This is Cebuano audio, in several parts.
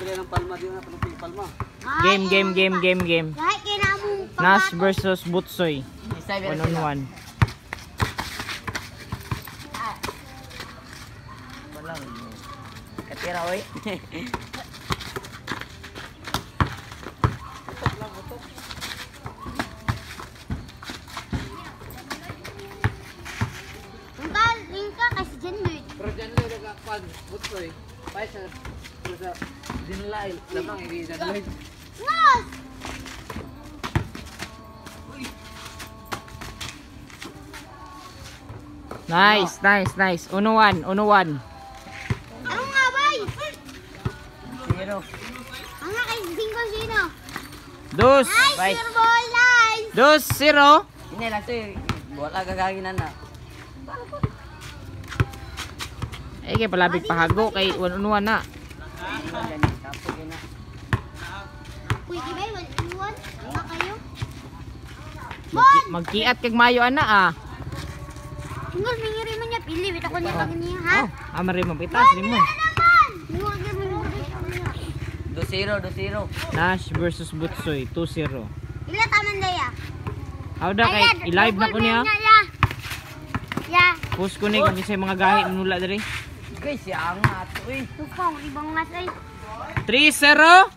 Ng palma di na panupig palma. Game, game, game, game, game. Kahit kinamong Nash versus Butsoy. Isay 1 on 1. Wala. Katira oy. Lingka kasi dyan Lloyd. Pero dyan lang nagkakuan Butsoy. Pa sa sa dinlay lamang hindi dyan Lloyd. Ngas! Nice, nice, nice. 1-1, 1-1. Ano nga bay? Zero. Ang nga kay Bingo sino? Dos. Nice, Bye. sir ball, nice! 2-0. Hindi lang to. Wala gagaginan na. Ay, kay palabig pahago kay 1-1 na. Kapoy na. Pwede ba? 1-1? Ano kayo? Mon! Magkiat kag mayo ana ah. Tinggal mingiri man niya. Pili, wait ako niya pag niya, ha? Oh, amari mo pitas rin mo. Ano naman? Tinggal mingiri niya. 2-0, 2-0. Nash versus Butsoy 2-0. Ila taman daya. How da kay i-live na ko niya. Ya. Post ko ni kung sa mga gahi manula diri. Guys, siya nga ato eh. Tupong ibang mas ay. 3-0.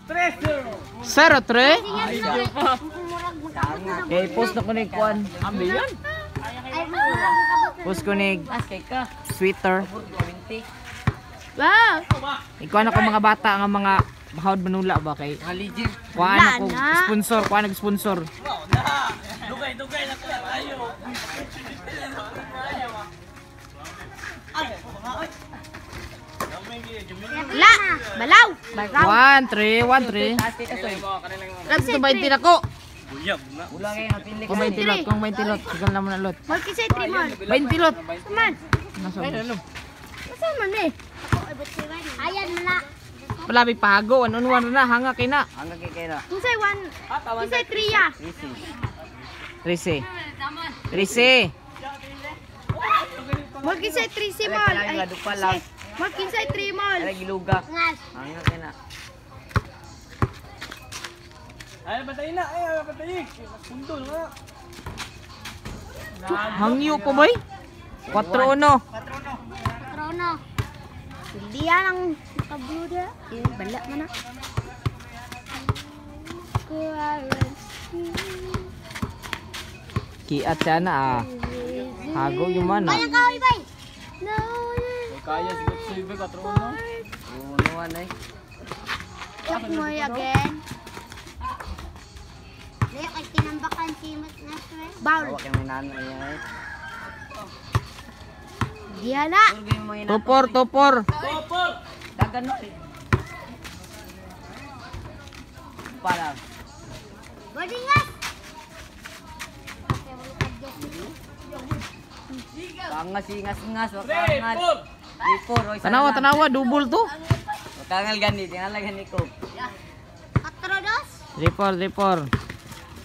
0-3. Murag magkabot na sa Kay post na ko ni kuan. Ambi yan. Ay, murag magkabot na. Post ko ni As kay ka. sweater. 20. Wow! Ikuan ako mga bata nga mga bahod manula ba kay Mga legit. kuan ako Wala na. sponsor, kuan nag sponsor. La! Balaw! Balaw! 1-3, 1-3. Taas kay ka soy. Kasi 20 na ko. Wala kayo napili Kung 20 lot, kung 20 lot, sigal na mo na lot. Malki sa 3 mon. 20 lot. Man! Nasa Asa man eh? Ayan na. Palabig pahago, 1-1 na hanga kay na. Hanggang kay kay na. Kinsay 1? Kinsay 3 ya? Easy. 13. 13. Malki sa 3 si Ay, mall. kailangan nga dupa lang. Malki sa 3 mall. Ay, giluga. Ngas. Hanggang kay na. Ay patay na, ay patay. Pundol nga. Hangyo ko boy. 4-1. Patrono. Hindi yan ang nakabluda. Yung bala mo na. Kiat siya na ah. Hago yung man ah. Bayang kahoy bay! No, Kaya si Butsoy ba 4-1. Uno ay. Talk mo again. Leo, kay tinambakan si Naswe. Bowl. Awa kay may nano ay. Diyan na. Turgo yung mga 2-4, 2-4. Dagan no. Para. Boarding us! Kangas ingas-ngas, wakangal. 3-4. Oy, Tanawa, tanawa, double to. Wakangal gani, tingala gani ko. 4-2. 3-4, 3-4.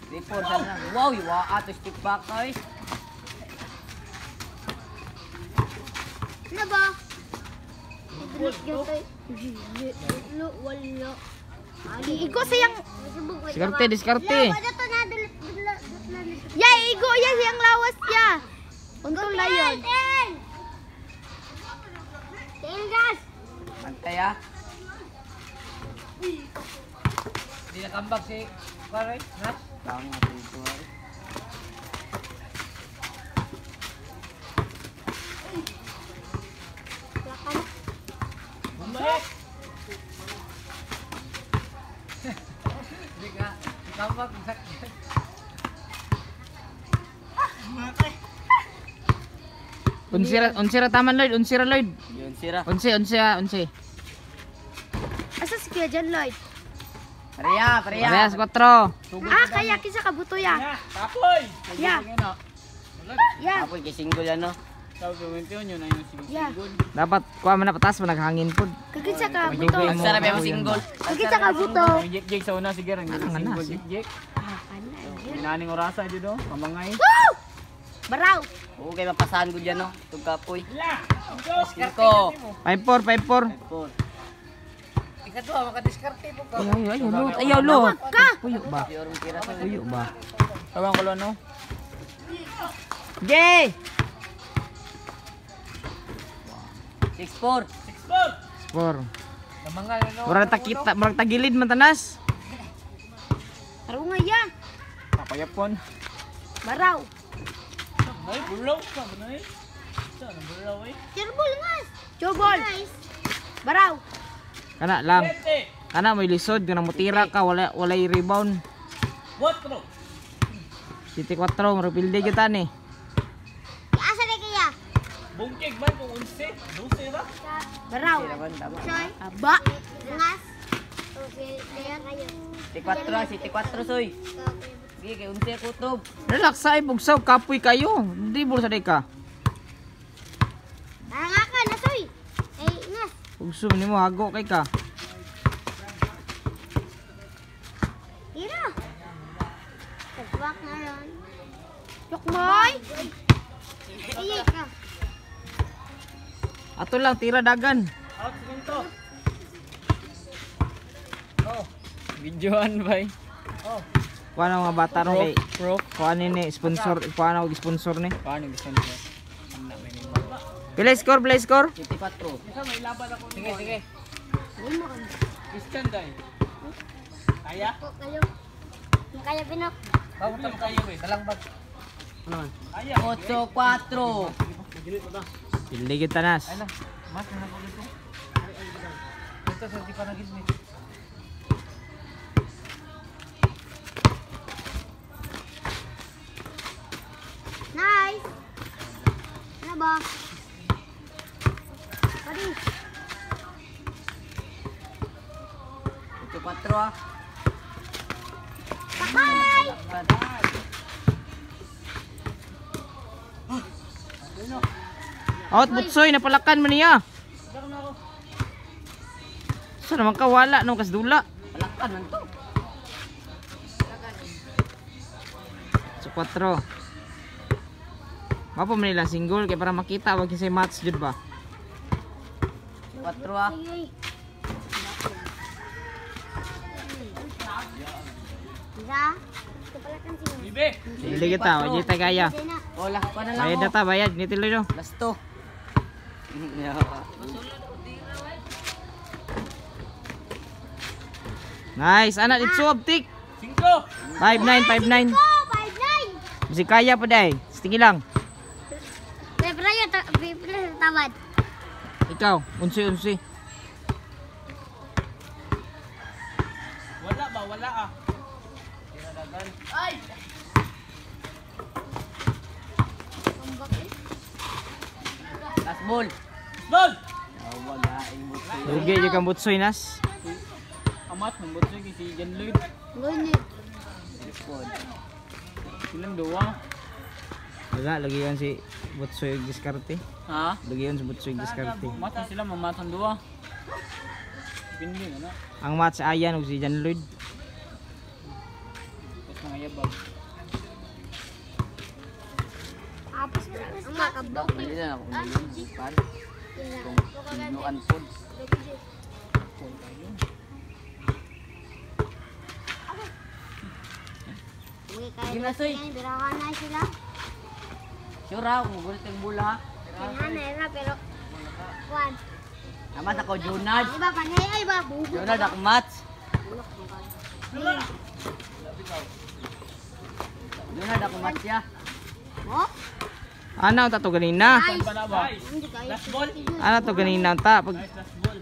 3-4 sana. Wow, iwa ato stick back oy. Ano ba? Wala. Igo siyang... Diskarte, diskarte. Ya, igo ya siyang lawas ya. Untong na yun. Gas! Antay ah. Di na comeback si Paray. Nas. Tama dito ay. Bumalik. Di ka comeback. Unsira, unsira taman Lloyd, unsira Lloyd. Yun sira. Unsi, unsi ah, unsi. Asa si Kuya John Lloyd? Pareha, pareha. Parehas 4. Ah, kaya kisa kabuto ya. Kapoy. Ya. Ya. Apoy kay single yan no. Sabi ko yun na yung Ya. Dapat kuha man na patas managhangin pud. Kagin sa kabuto. Madugay Ang mo. sarap yung single. Kagin sa kabuto. Jik jik sa una sige rang Ano nga na, single si- jik jik. Inaning orasa dito mamangay. Woo! Baraw. Oo, kay mapasahan ko dyan no. Tug kapoy. Cinco. 5-4, 5-4. Four. Ikaduha makadiskarte po ka. Ayaw, ayaw, lot. Ayaw, lot. Puyo ba? Puyo ba? Tawang ko no. Jay! 6-4. Four. Lamangan ano. Murag takita, murag tagilid man tanas. Tarunga ya. Kapayapon. Baraw. Ay, bulaw ka ba na eh? Saan ang bulaw eh? Cherbol ngas. Cherbol. Baraw. Kana lang. Kana may lisod kanang mutira ka wala walay rebound. 4. City 4 murag pildi gyud ni. Asa na kaya? Bungkig man kung 11, 12 ra. Baraw. Aba. Ngas. City 4, City 4 soy. Sige, kay unsi kutob. Relax ay bugsaw kapoy kayo. Dribble sa ka. Taranga ka nasoy. Ay ngas. Bugso nimo hago kay ka. Tira. Tagwak na ron. Yukmoy. Ay ka. Ato lang tira dagan. Out sa Oh. Videoan bay. Kuha na mga bata ron kay Pro. kuha ni ni sponsor, kuha na og sponsor ni. Paano gusto niyo? Ano may nimo? Pila score, pila score? City 4. Sige, sige. Christian day. Kaya? Po kayo. Kaya pinok. Bawat mo kayo eh. Dalang bag. Kaya. 8-4. Pildi gyud tanas. Ay na. Mas na ko dito. Dito sa di pa nagilmi. Nice. Ano ba? Pari. 8-4 ah. Sakay! Out butsoy napalakan man niya. Sa naman ka wala no kasdula. Palakpan man to. So 4. Mapo man nila single kay para makita wag say match jud ba. 4 ah. Ay, ay. Isa. Kapalakan siya. Bibe. Pildi kita, wag ta kaya. Isa na. Oh, lakpan na lang. Bayad na oh. ta, bayad ni tuloy no. Last 2. Nice, ana dito optik. 5. 5-9, 5-9. Oh, 5-9. Bisi kaya pa day. Sige lang. Pipila yun. Pipila sa tawad. Ikaw, unsi unsi. Wala ba? Wala ah. Last ball. Ball! Lugi jud kang butsoy nas. Amat man butsoy kay si John Lloyd. Ngunit. Silang duwa. Wala lagi yan si butsoy og diskarte. Ha? Lagi yan si butsoy og diskarte. Amat man sila mamatang duwa. Pindi na na. Ang match ayan og si John Lloyd. Tapos mga yabag. Apos mo lang. Ang makabok. Hindi na ako. Pan. Kung tinuan pod. Uy, kaya Sige na, Soy. yan, birahan na sila. Sure ah, mugulit yung bula. Kaya na, pero... One. Amat ako, Junard. Ay ba, panay, ay ba, bubo. Junard ako match. Junard ako match ya. Oh? Ana unta to ganina. Nice. Nice. Hindi kayo. Last ball. Ana to ganina unta pag Nice last ball.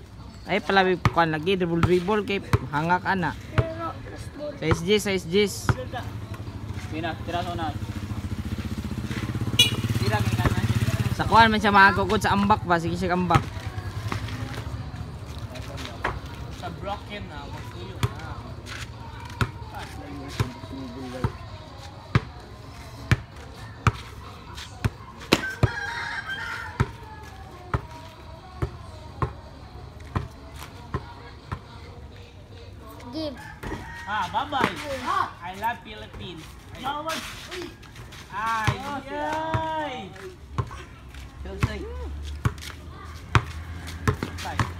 ay palabi kuan lagi dribble dribble kay hangak ana. Pero, last ball. Size G, size G. Tira, tira sa una. Tira kay kanan. Sa kuan man siya makakugod sa ambak ba sige siya ambak. Sa broken na magtuyo na. Give. Ah, bye-bye. I love Philippines. Ay, ay. Sure, Soy.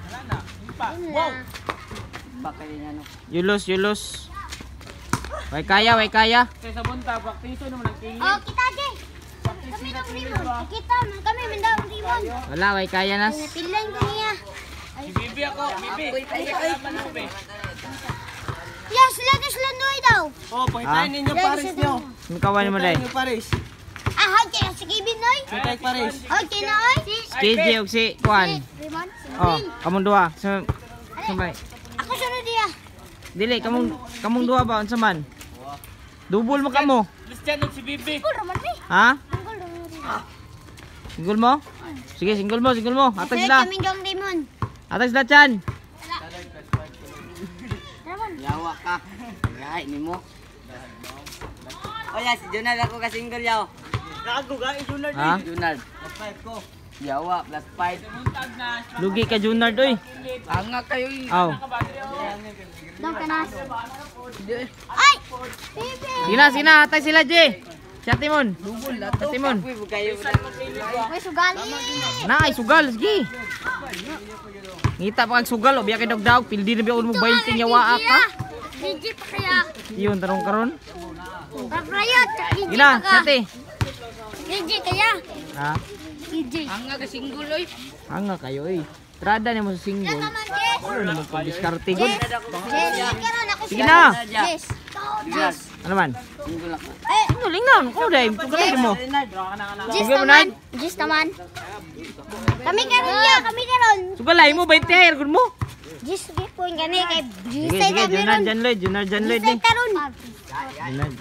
Wala na. Hindi pa. Yun Wow. na. back kayo niya no. You lose, you lose. Way kaya, way kaya. Kaysa bunta, praktiso naman ang kilid. Oh, kita Jay. Kami ng Raymond. Kita man kami man daw ang Raymond. Wala, way kaya nas. Pinapilan ko niya. Si Bibi ako, Bibi. Yes, sila to sila noy daw. Oh, pakitain ninyo Paris nyo. Mikawan mo day. Paris. Ah, okay, si Kevin noy. Kay Paris. Okay na oy. Si KJ og si Kuan. Raymond. Si Oh, Will. kamong duha. Sa sabay. Ako sunod diya. Dili kamong kamong duha ba unsa man? Dubol mo kamo. Christian si Bibi. Single raman mi. Ha? Single raman. Single mo? Sige, single mo, single mo. Atag sila. Kami dong Raymond. Atag sila, Chan. Raymond. Yawa ka. Gahay nimo. Oh ya, si Junard ako ka single yaw. Ha? Junard. Plus 5 ko. Yawa, plus 5. Lugi ka, Junard, oy. Anga kayo eh. Aw. Dong kanas. Ay! Bibi! Sige na, sige na. Atag sila, J. Si Ate Mon. Dubol na to. Ate Mon. Uy, kayo. May sugali! Na, ay, sugal. Sige. Ngita pa kag sugal. O, biya kay dog-dog. Pildi na biya mo 20 niya waa ka. DJ pa kaya. Iyon, tarong karon. Paprayot! DJ Sige na, pa si ka. Ate. DJ kaya. Ha? DJ. Anga ka single oy. Hanga kayo, oy. Trada ni mo sa single. Naman, Jess! Ano naman pag diskarte, good. Jess! Karon ako Sige na. Jess! Jess! Ano man? Single ako. Eh! Ano, lingnan. Ko, dahil. Tugalay mo. Jess Sige mo, naman! Nan. Jess naman! Kami karon ya! Kami karon! Sugalay mo, 20 hair. Good mo. Jess gipon gani kay Sige, Jess sige. kami Junard, ron. Jan Lloyd. Junard, Jan Lloyd. Jess Eh. karon. Junard.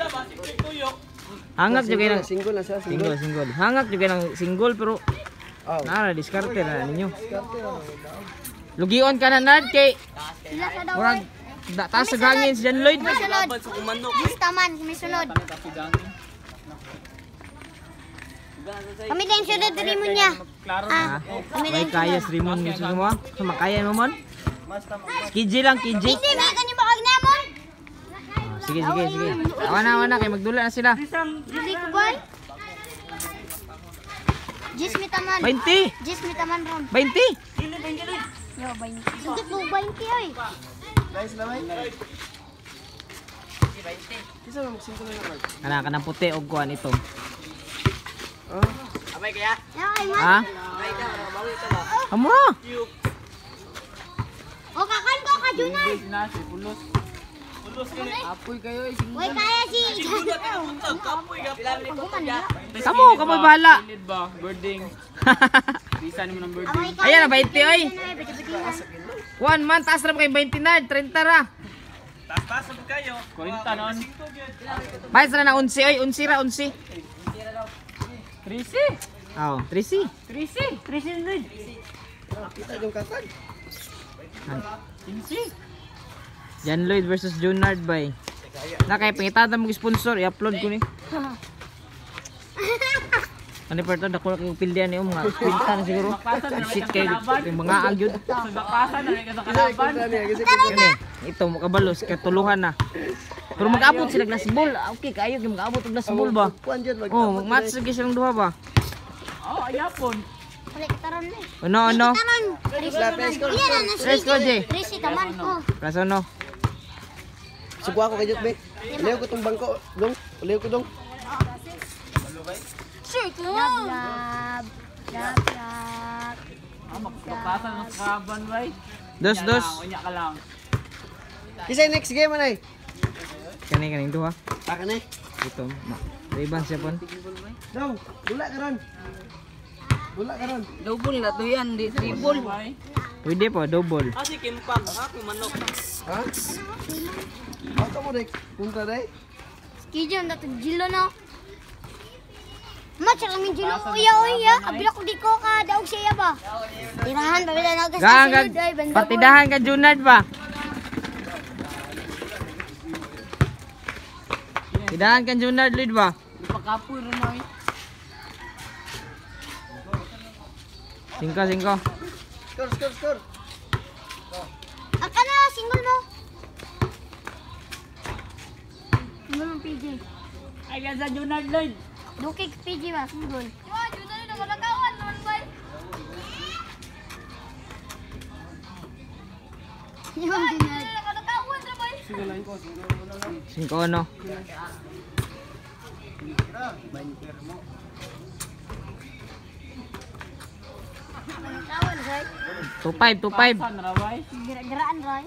Hangak juga ng Single na siya, single. single, single. Hangak juga ng single pero Oh. nara diskarte na ninyo. Lugion ka na Nard kay Sila sa daw. murag da taas sa gangin si John Lloyd. May sunod. Jess taman, may sunod. Kami din sunod diri mo niya. Ah, kami May din kaya sunod. si Ramon gusto mo. So makaya mo mon? KJ lang, KJ. Hindi may kanyo ba kag namon? Oh, sige, sige, sige. Awa na, awa na kay magdula na sila. Dili ko boy. Jess mi taman. 20. Jess mi taman ron. 20. Yo, 20. Sugod mo 20 oy. Nice na may. Kisa mo single na naman. Kana kanang puti og kuan ito. Abay kaya? Yo, ay man. Ha? Amura. O kakan ko ka Junay. Pulos. Apoy kayo eh. Single. Way kaya si Kamo, kamo bahala. Kilid ba? Birding. Bisan mo ng birding. Away ka. Ayan na 20 oy. Kuan man taas ra ba kay 20 na, 30 ra. 40 noon. Bayas ra na 11 oy, 11 ra 11. 13. Oh, 13. 13. 13 din. Kita yung katag. 15. Jan Lloyd versus Junard bay. Na kay pangitada mo sponsor, i-upload ko ni. Ano pa ito, dako na kayong pildian ni mga kwenta na siguro. Shit kayo, yung mga agyod. Bakpasan na rin ka sa kalaban. Kasi Kani, ito makabalos katuluhan na. Pero mag-abot sila glass ball. Ah, okay, kayo kay mag-abot og glass ball ba? kuan dyan mag. Oh, mag-match lagi silang duha ba? Oh, ayapon. Wala ka taron eh. Ano ano? Taron. Iyan na na Let's go, Jay. Trisi taman ko. Praso no. Sugwa ko kay Jut be. Uliw ko tong bangko, dong. Uliw ko dong. Lab lab. Lab lab. Ah, bakpasan na sa kalaban, bay. Dos dos. Unya ka lang. Kisa next game anay. Kani kaning duha. Ah kanay. Ito. Riban siya pon. Dong, dula karon. Dula karon. Double na to yan, di triple. Pwede po, double. Ha? Ako mo dek. Punta day. Kijon dato jilo no. Match kami jilo. Uya uya. Abila ko di ko ka daog siya ba. Tirahan pa bila na Gaan ka, partidahan ka Junard ba? Partidahan ka Junard Lloyd ba? Pakapoy ron na eh. Singko, singko. Score, score, score. Ang kana single mo. Single mo PJ. Ay, yan sa Junard Lloyd. Dukig PJ ba single. Yo, Junard. 5 no. Two five, 2-5. Gira-giraan, Roy.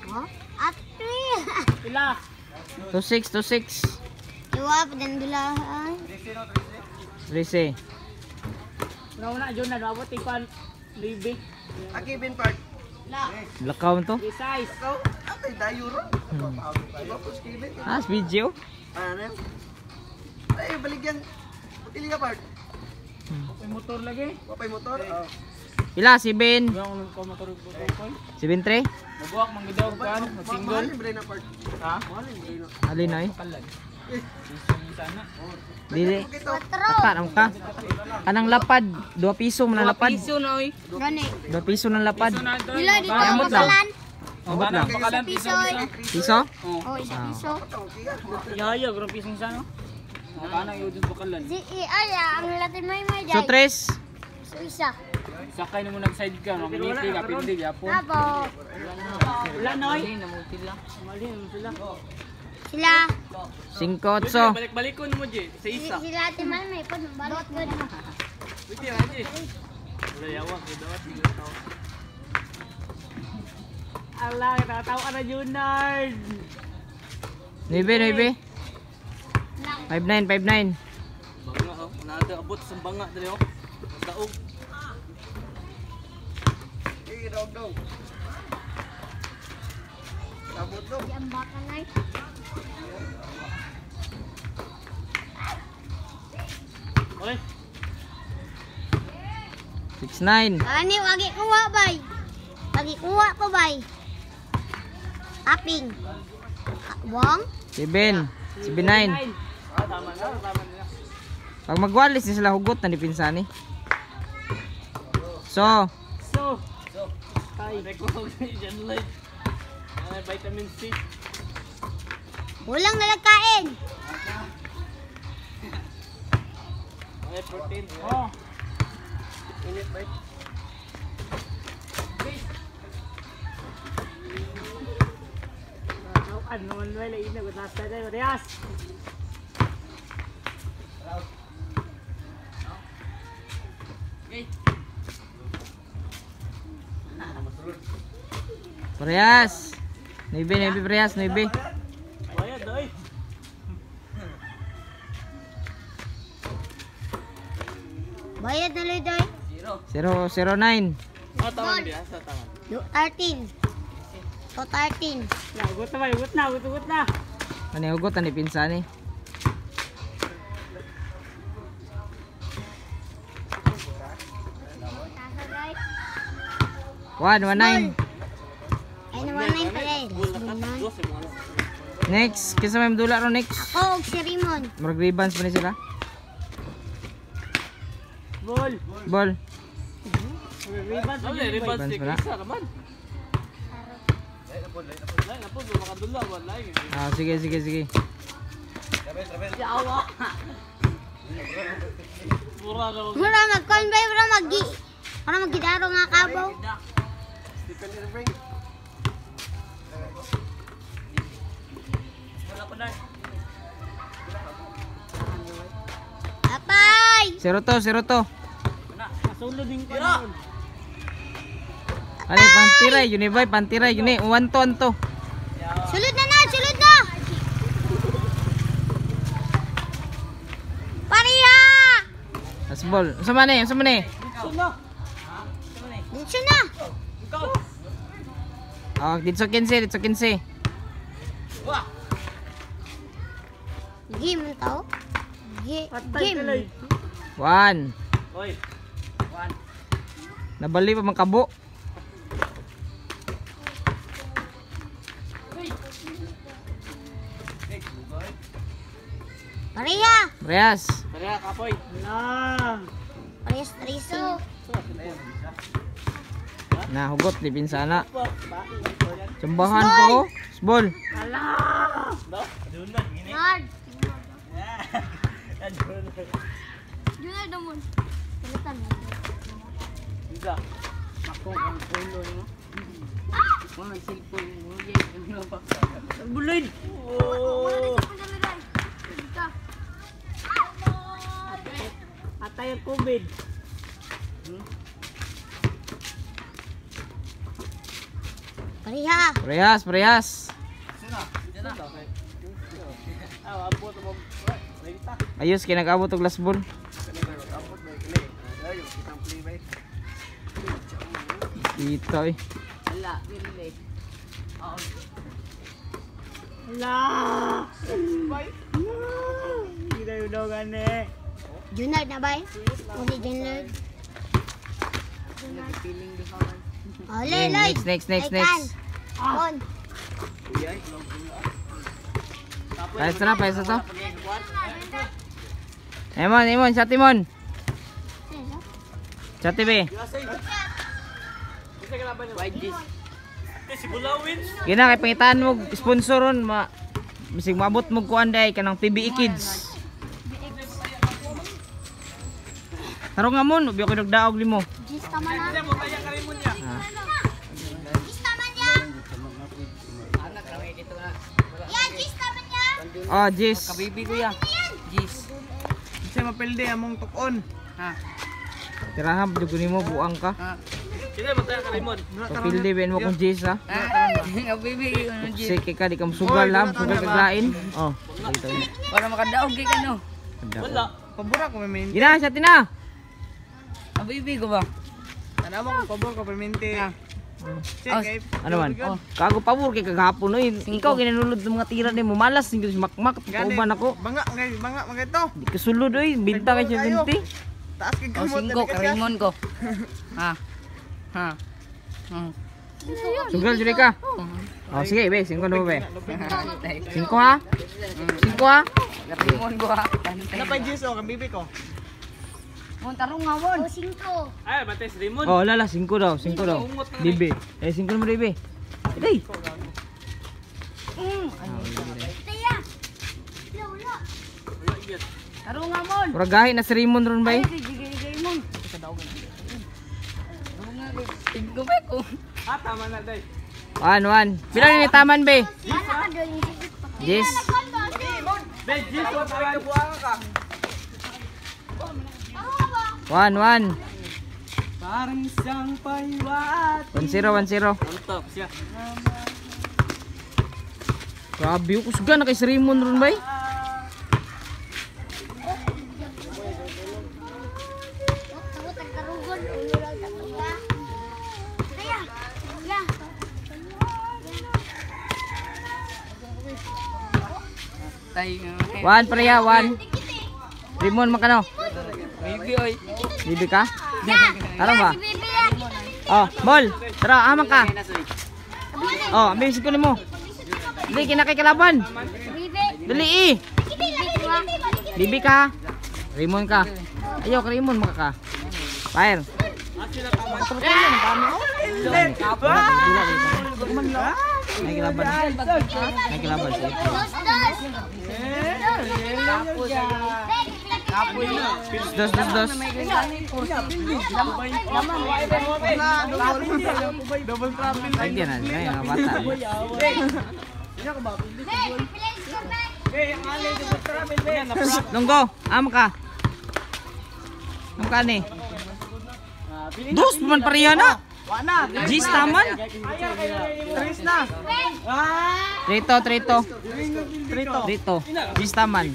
Huh? Ate! Pila. 2-6, 2-6. Iwa, padandulahan. 13. Una, Jun, nabot ipan. Libi. Aki bin part. Lakaw to. Size. Ikaw, atay dayo ro. Tapos Kevin. Ah, video. Ano yan? Ay, baligyan. Pili ka part. May motor lagi. Wapay motor. Oh. Pila, 7. Yung ko motor ko ko. 7-3. Mabuak manggidaw kan, magsingle. Mahal yung brain na part. Ha? Mahal yung brain na. Alin ay? Kalan. Isang sana. Dili. Ito. Ata, ang ka. Anang lapad, 2 piso man ang lapad. Piso na oy. Gani. 2 piso ng lapad. Dila dito, Ay, amot lang. bakalan. Amot lang. Bakalan Piso. Piso? Oh, isa piso. Yaya, grong pisong sana. Kana yung dun bakalan. Si ay, ang latin may may So, jay. 3. So, isa. Sakay na mo nag-side ka, maminiti ka, pindi yapon. Apo. Wala na oy. Mali sila. Sila. 5, 8. Balik-balikon mo, Jay. Sa isa. Sila ate may may pag balot ko. Wait, Jay. Wala yawa, kay dawat tao. Ala, natatawa ka na, Junard. 9, 9. 5, 9, 5, 9. Banga, oh. Nada, abot sa banga, dali, oh. Daog. Eh, dog dog. Sabot dog. Di ang baka nay. Oy, 6, 9. Ani wagi kuha bay. Wagi kuha ko bay. Tapping. Wong. 7. 7, 9. Tama na, tama na. Pag magwalis ni sila hugot na ni pinsani. So, So, ay, record ni John Lloyd. Ay, vitamin C. Walang nalagkain. Ay, protein. Oh. Init ba? Ano man wala ina ko nasa tayo Rias. parehas. 9, 9 parehas, 9. Bayad oy. Bayad na loy doy. 0, 0, 9. Ah, tama diya, sa tama. 13. To 13. Ugot na ba? Ugot na, ugot, ugot na. Ano hugot na ni pinsani. One, 1, 9. Ay naman na pala eh. Next, kinsa may dula ron next. Ako og si Raymond. Murag ribbons pa ni sila. Ball. Ball. Ribans, ribans, Ribans pala. isa naman. Lain na po, makadula, wala. Ah, sige, sige, sige. Yawa. Mura na. Mura mag-convoy, mura mag mura magidaro nga kabaw. Stephen Irving. Apay! 0 to, 0 to. Masulo din ko. Tira! Ano, pantiray, yun eh, pantiray, yun eh. 1 to, 1 to. Sulod na na, sulod na! Pariya! Last ball. Unsa man eh, unsa man eh? Dito na! Ah, dito 15, dito 15. Game to? Game. 1. Oy. Nabali pa man kabo. Pariya! Parehas. Tara, kapoy. Na. Parehas tracing. Nahugot ni pinsana. Tsambahan pa oh. Ball. Nard! Junard naman. Palitan mo. Isa. Ako ang ulo mo. Mga cellphone mo. Buloy. Atay ang COVID. Pareha. Parehas, parehas. Ayos kay nag-abot og last ball. Dito eh. Wala, pili. Junard na ba eh? O si Junard. Oh, Lloyd, Lloyd. Next, next, next, next. On. Parehas na, parehas na to. Emon, Emon, sa Timon. Sa TV. Gina kay pangitaan mo sponsor ron ma bisig maabot mo kuan day kanang PBE Kids. Tarong nga mon, ubi ako nagdaog nimo. Gis tama na. Gis tama niya. Yeah, gis tama niya. Oh, Jis. Kabibi ko ya. Gis. Kasi mapildi among tukon. Ha. Tirahan jud nimo buang ka. Ha. Papildi ben mo kung Jis ha. Kabibi ko ng Gis. Sige ka di ka musugal ha, musugal kag lain. Oh, dito. Para makadaog kay kano. Wala. Pabura ko may Gina, sa tina. Kabibi ko ba? Tanawa ko pabor ko permente. Ha. Check eh. Ano man? Kago pabor kay kagahapon oy. Ikaw ginanulod ng mga tira nimo malas ni makmak kauban ako. Banga ngay banga mga ito. Di ka sulod oy, binta kay 70. Taas kay O gamot. singko, karimon ko. Ha. Ha. Hmm. Sugal jud ka. Oh, sige, be, singko na mo be. Singko ha? Singko ha? Karimon ko ha. Napay Gis o kabibi ko. Mon tarong nga mon. O, singko. Oh, wala la, singko daw, singko daw. Bibi. Eh, singko na mo bibi. Dai. Taya. Wala, wala. Tarong nga mon. Murag gahi na si Raymond ron bay. Ay, gigay gigay mon. Tingko ba ko? One, one. Pila ni taman be? Ano ka doon? Yes. One, one. Parang isang payat. 1-0, 1-0. Grabe, kusga na kay si Raymond ron bay. Takot ang karugon. Ulo lang sa tuya. Taya. Ya. Tay. One pareha, one. Raymond makano? Bibi oy. Bibi ka? Tara ba? Si Bibi ya. Oh, bol. Tara, amang ka. Oh, ambil siko nimo. Dali kina kay kalaban. Bibi. Dali eh. Bibi ka. Raymond ka. Ayaw ka Raymond maka ka. Fire. May kalaban. May kalaban siya. Dos, dos. Dos, dos, dos. Double travel. Ay, di na. Ay, mga bata. Longgo, amo ka. Amo ka ni. Dos man pareha na. Gis taman. Tres na. Trito, trito. Trito. Trito. Gis taman.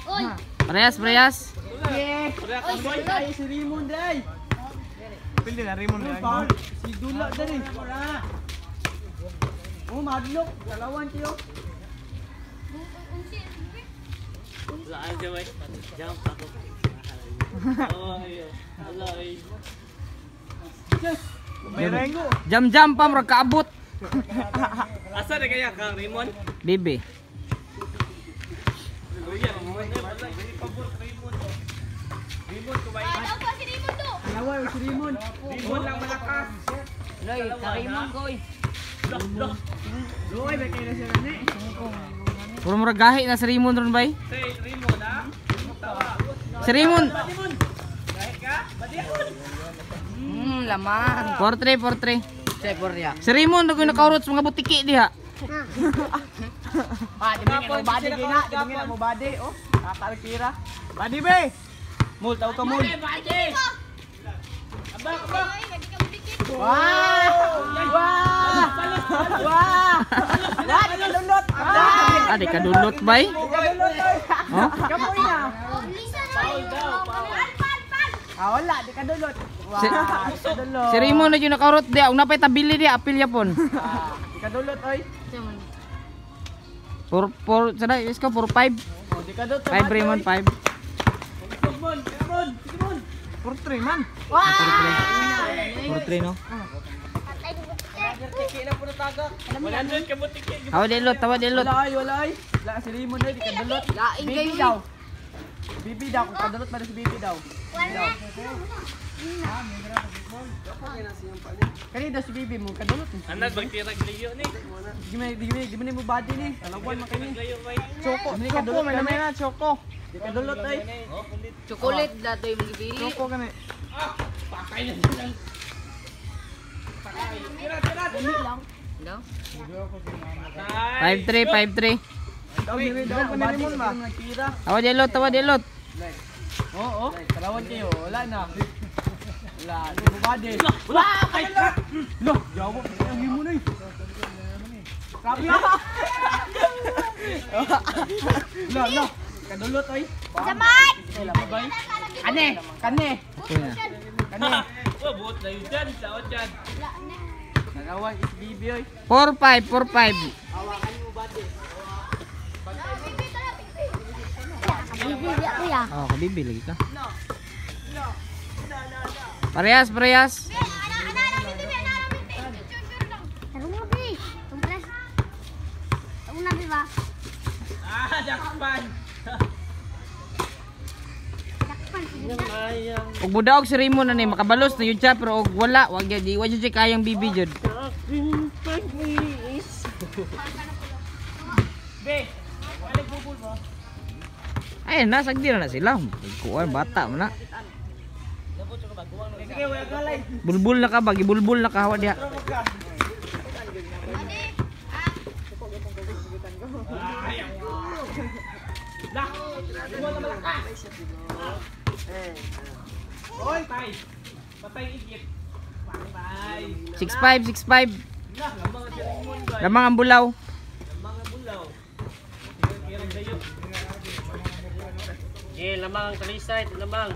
Oy. Parehas, parehas. Ay, si Raymond ay. Pili na Raymond ay. Si Dula dali. Oh, madlok. Dalawan tiyo. May rengo. Jam jam pa murag kaabot. Asa na kaya kang Raymond? Bibi. Raymond lang malakas. Loy, karimon ko oy. Loy, may kaya na siya gani. Puro murag gahi na si Raymond ron bay. Si Raymond. Lamang. 4-3, 4-3. Say, Borya. Si Raymond naging nakaurot sa mga butiki diha. Ah, di ba mo body gina, di ba gina mo body oh. Kakalkira. Body be. Mul tao ka mul. Wah! Wah! Wah! Wah, di kadulot. Ah, di kadulot bay. Di kadulot oy. Oh? Kapoy na. Ah, wala, di kadulot. Wah, di kadulot. Si Raymond na yung nakaurot diha. Ug napay tabili diha, apil yapon. Ah, di kadulot oy. 4 4 sana is ko 4 5. Oh, di kadulot. 5 Raymond 5. 4-3 man. 4 3 no. Tawa dilot, tawa dilot. Wala ay, wala ay. Wala si Raymond ay, di kadulot. Lain Bibi kayo. daw. Bibi daw, kung kadulot man si Bibi daw. Kani daw si Bibi mo, kadulot. Anak, bagtirag layo ni. Di man mo body ni. Talawan man kini. Layo bay. Choco, choco man naman na choco. Di kadulot ay. Chocolate datoy magibili. Choco kani. No? 5 3 5 3. Daw ni daw ko ni Raymond ba. Tawa dilot, tawa dilot. Oo, talawan kayo, wala na. Wala, di mo body. Wala, kadulot. Lo, yawa, ang himo na eh. Grabe ah. Lo, lo, kadulot oy. Samat! Kane, kane, Okay na. kane. Wa buot layo dyan, saot dyan. Nalawan is Bibi oy. 4 5 4 5. Bibi, kuya. Oh, kabibi lagi ka. Parehas, parehas. Tarong mo, Bi. Tumpras. Tarong na, Bi ba? Ah, dakpan. Dakpan, sige na. Ug budaog si Raymond na ni makabalos na yun siya pero og wala, wag gyud, wa jud siya kayang bibi jud. Ay, nasagdi na na sila. Kuan bata man na. Bulbul na ka ba? Gibulbul na ka hawa diha. Patay. Patay igit. Patay. 6-5, 6-5. Lah, lamang ang si Raymond bay. Lamang ang bulaw. Lamang ang bulaw. Tirang layo. Yeah, lamang ang talisay, lamang.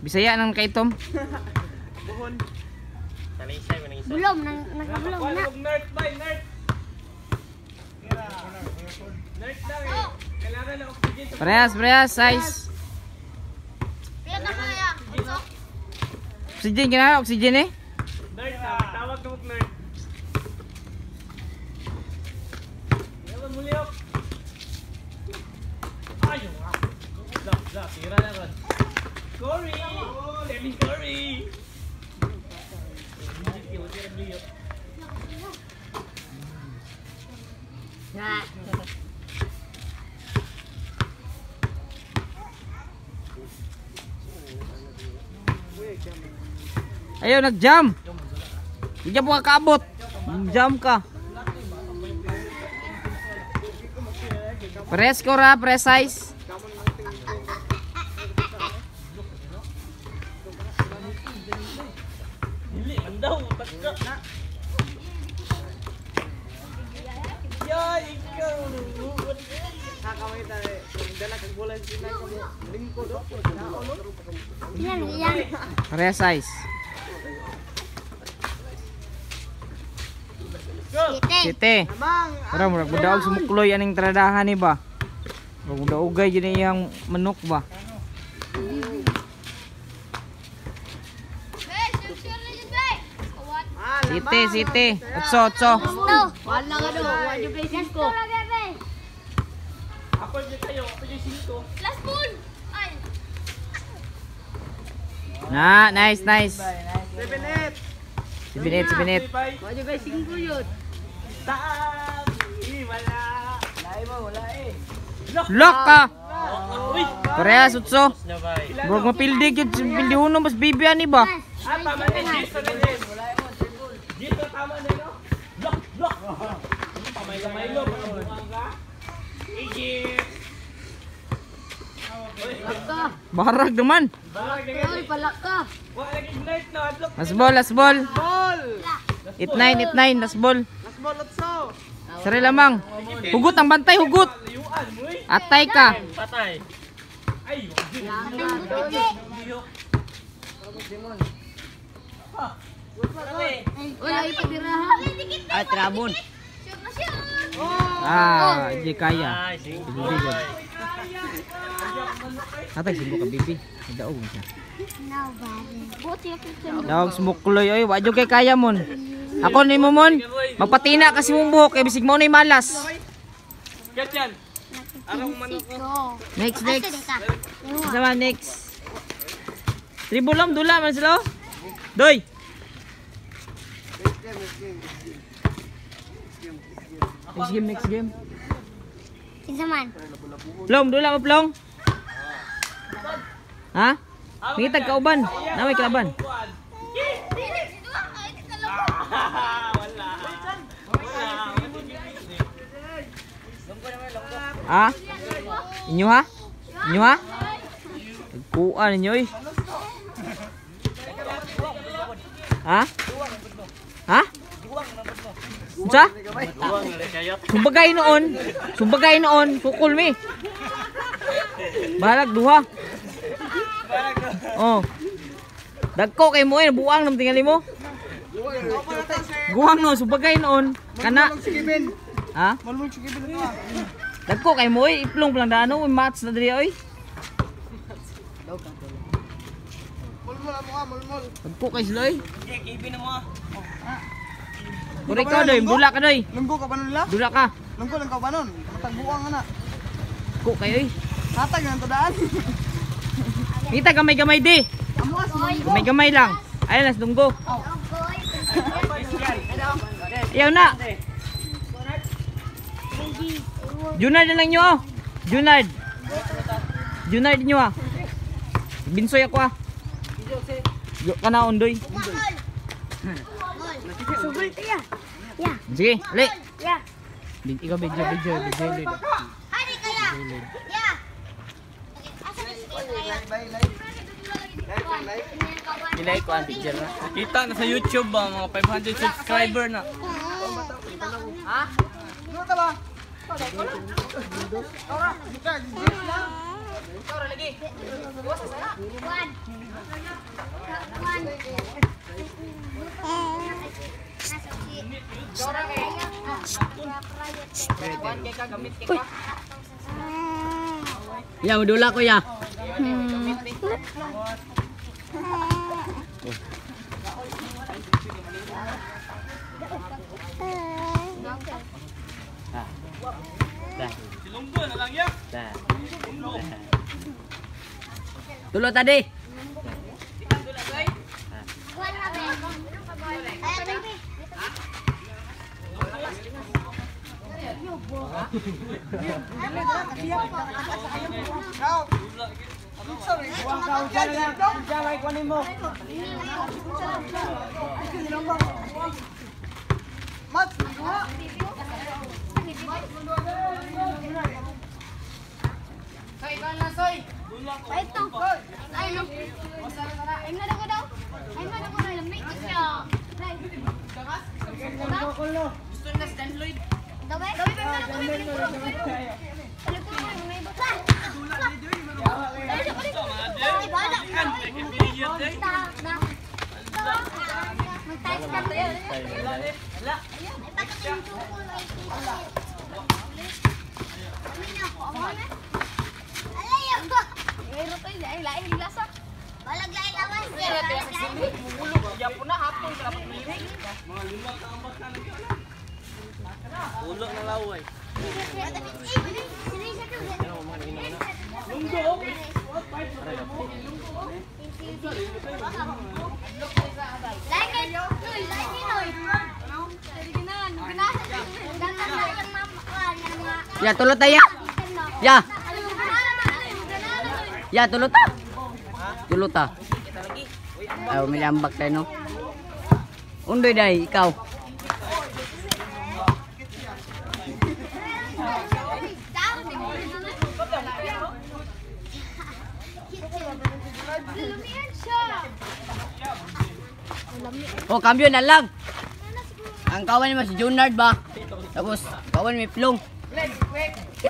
Bisaya nang kaitom. Talisay man ang isa. Bulom, nagkabulom na. Wala nerd bay, nerd. Nerd lang eh. Kailangan ng oxygen sa Parehas, parehas, size. Pila ka kaya? Unso? Oxygen kina, oxygen eh. Nerd na, tawag na mong nerd. Yaman mo liyok. Ayaw ah. La, la, tira na ron. Corey! Kevin Corey! Na. Ayaw, nag-jam. Hindi po kakaabot. Jam ka. Press ko ra, press size. Dili, andaw, tagka. Ya, ikaw. Ilan, ilan. Press size. Site. Site. Pero murag budaog sumukloy aning tradahan ni ba. Murag budaogay jud iyang manok ba. Site, site. Otso, otso. Gusto. Wala ka do. Wala yung play Last two na, bebe. Ako dyan tayo, ako dyan singko. Last ball. Ay. Na, nice, nice. 7-8. 7-8, 7-8. Bye. Wala yung play 5 yun. Taam! Wala! Lock ka. Parehas utso. Murag mapildi gyud pildi uno mas bibi ani ba? Tama na, Gis. Gis, tama na, no? Block, block. Pamay-maylo, pakabuang ka. Egypt. Barag naman. Uy, palak ka. Wala lagi ignite na, adlock. Last ball, last ball. 8-9, 8-9, last ball. Last ball, otso. Sari lamang. Hugot ang bantay, hugot. Layuan mo eh. Atay ka. Patay. Ay, Uy, ay padiraha. Ah, trabon. Shoot na shoot. Ah, hindi kaya. Hindi yun. Atay, simbo ka, bibi. Daog mo siya. Buti ako sa Daog smukloy, oy. Wa jud kay kaya mon. Ako ni mo mon. Magpatina kasi mong buhok kay bisig mo na malas. Gat yan. Siko. Next, next. Sama next. Tribulom dula man sila. oh. Doy. Next game, next game. Kinsa man? Plong, dula mo plong. Ha? Ngitag kauban. Na may kalaban. Ha? Inyo ha? Inyo ha? Nagkuan ninyo eh. Ha? Ha? Unsa? Sumbagay noon. Sumbagay noon. Sukol mi. Balag duha. Oh. Dagko kay mo eh, buang nam tingali mo. Guwang no, sumbagay noon. Kana. Ha? Malmong si Kevin ito ah. Dagko kay mo eh, iplong lang dano, match na diri oy. Mulmul amo ka, mulmul. Dagko kay sila oy. Kuri ka doy, dula ka doy. Lunggo ka ba nun la? Dula ka. Lunggo lang ka ba nun? Matagbuang ka na. Dagko kayo oy. Hatag na tadaan. Kita gamay-gamay di. Amo ka, si Gamay-gamay lang. Ayun, las dunggo. Ayaw na. Junard na lang nyo oh. Junard. Junard nyo ah. Binsoy ako ah. Yo ka na ondoy. Ya. Ya. Sige, ali. Ya. Ikaw video, video, video, video. Hari kaya. Ya. Asa na si Ilay ko ang picture na. Kita na sa YouTube ba, mga 500 subscriber na. Ano ka ba? One. One. Ya, modula ko ya. Silunggo na lang ya. Tulo tadi. Mats, lunggo ha. Ito. Ay, no. Ay, na ko daw. Ay, na ko daw. Lamig ko siya. Gusto na si Dan Lloyd. Daway? Daway, daway, Ulo na laway. Ya, tulo tayo. Ya. Ya, tulo ta. Tulo ta. Ay, milambak tayo, no? Undoy dai, ikaw. Oh, cambio na lang. Ang kawan mo si Junard ba? Tapos kawan may plong.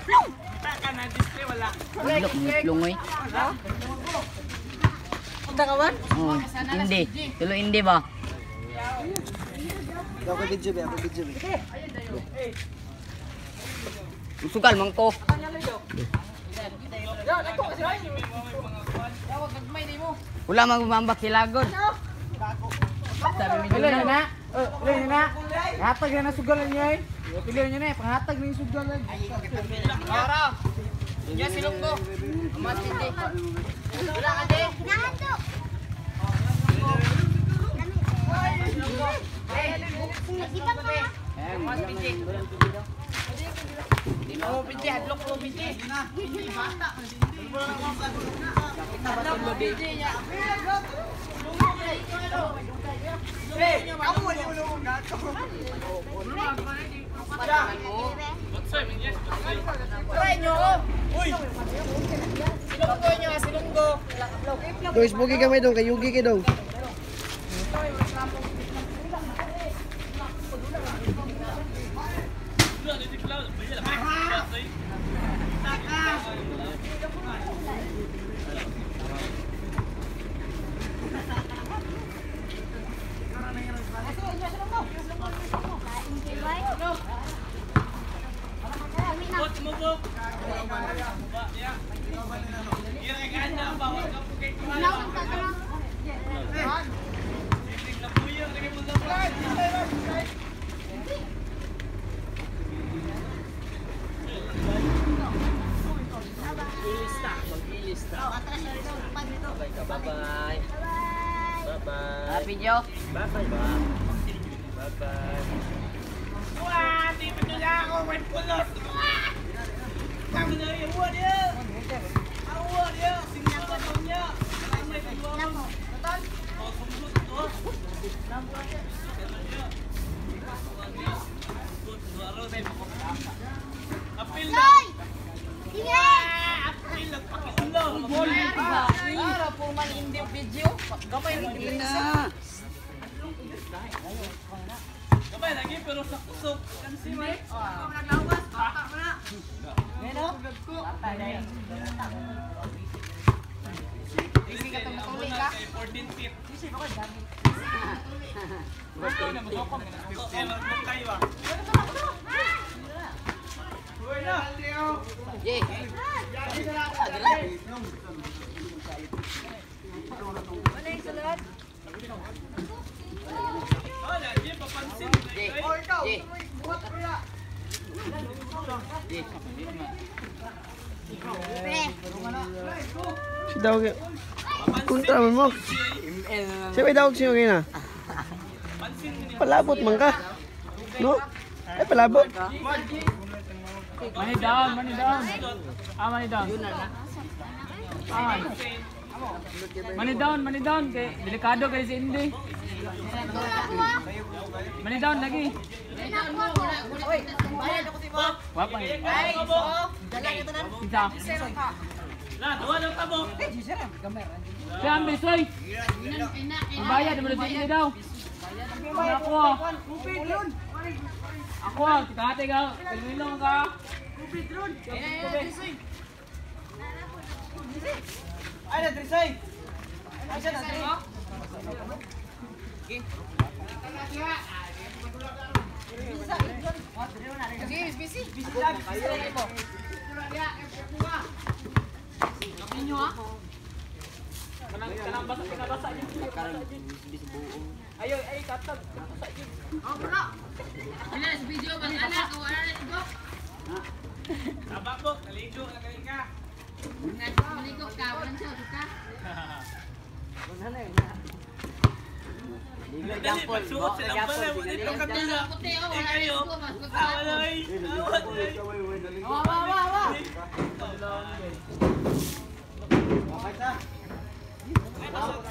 Plong. May plong oy. Punta ka man? Oh, hindi. Tulo hindi ba? Ako video be, ako video be. Sugal man ko. Wala magumambak si Lagon. Sabi ni Pili Junard. na. Pili na. Hatag na sugalan niya eh. Pili niya na eh. Panghatag na yung sugalan. Diyan silong ko. Mas hindi. Wala ka di. Nahanto. Nagibang ka. Mas pinti. Oh, pinti, hadlok mo pinti. Guys, bugi kami dong, kay Yugi kay dong. Bye-bye. Bye-bye. Happy Joe. Bye-bye ba? Bye-bye. Wah, di betul lah aku main pulos. Wah. Kamu dari awak dia. Awak dia, singa batangnya. Apil na. Apil na pakiulo. Para po man hindi video. Gamay mo Na. Kamay lagi pero sa kusog. Kansi man. Busy ka itong matuli ka. 14 feet. Eh, magbukay ba? Ye. Oh, lagi papansin. Ye. Ye. Ye. Si dawag. Kontra man mo. Siya may dawag siya ngayon na. Palabot man ka. No? Ay, palabot. Money down, money down. Ah, money down. Ah. Money down, money down. Kay delikado kay si Indy. Money down lagi. Wa pa. Isa. La, duwa lang tabo. Si Ambi, soy. Bayad mo na si Indy daw. Ako ah. Ako ah, kate ka. Pilmilong ka. Ay, na, Trisay. Ay, siya na, Kanang basa kinabasa niyo. Ayo, ay katag. Basa yun. Taba po, naligo na kayo ka. Dali, pagsuot sila pala, wala itong kapila. Eh, kayo. Ah, wala, ay. Ah, wala, ay. Oh,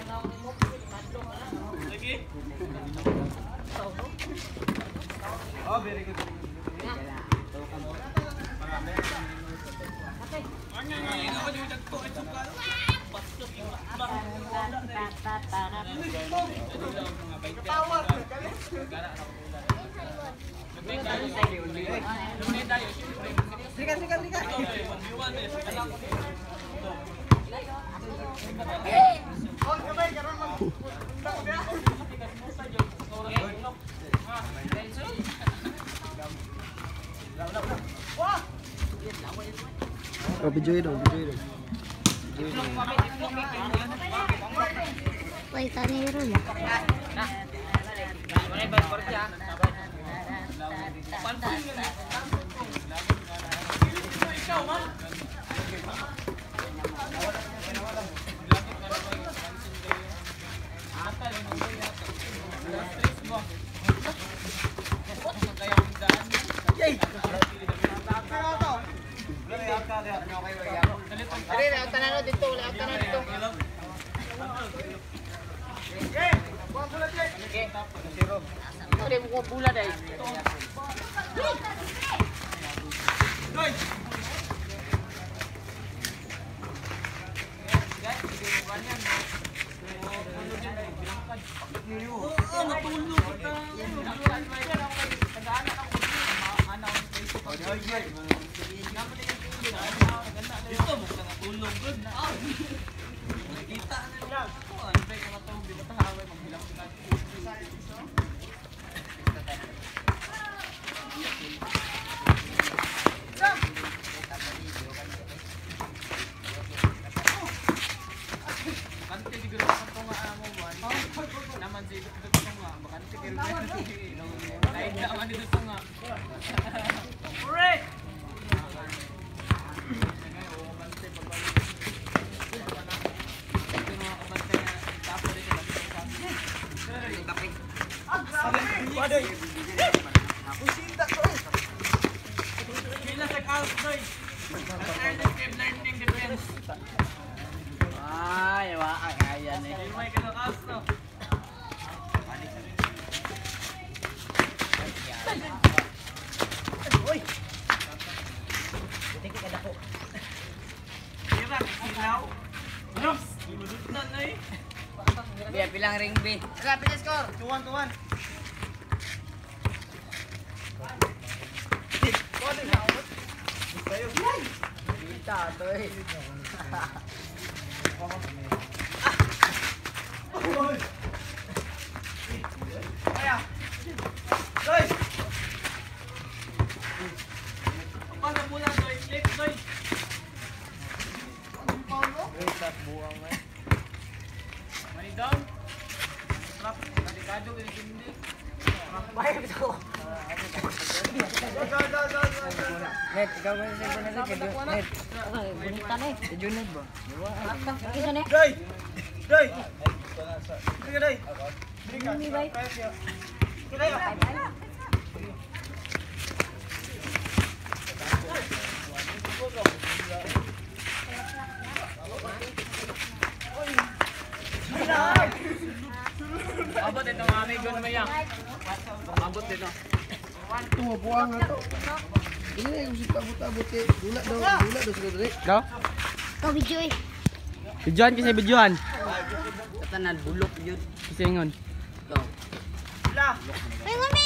very good. Oh, video dong, video dong. Wait, tanero na. Ay, wa kaya ni. Biya pilang ring B. 2-1, 2-1. Kita to eh. Net, ikaw ba sa Net. Bonita na eh. Si Juned ba? Isa na eh. Day! Day! Sige, day! Hindi ba? Abot ito mga amigo na maya. Abot dito. Ito, buang nga to. Ini na yung abot-abot kay dula daw, dula daw sila dali. Go. Oh, video eh. Videoan kasi videoan. Sa tanan bulok jud. Kasi ingon. Go. Ay, ngami!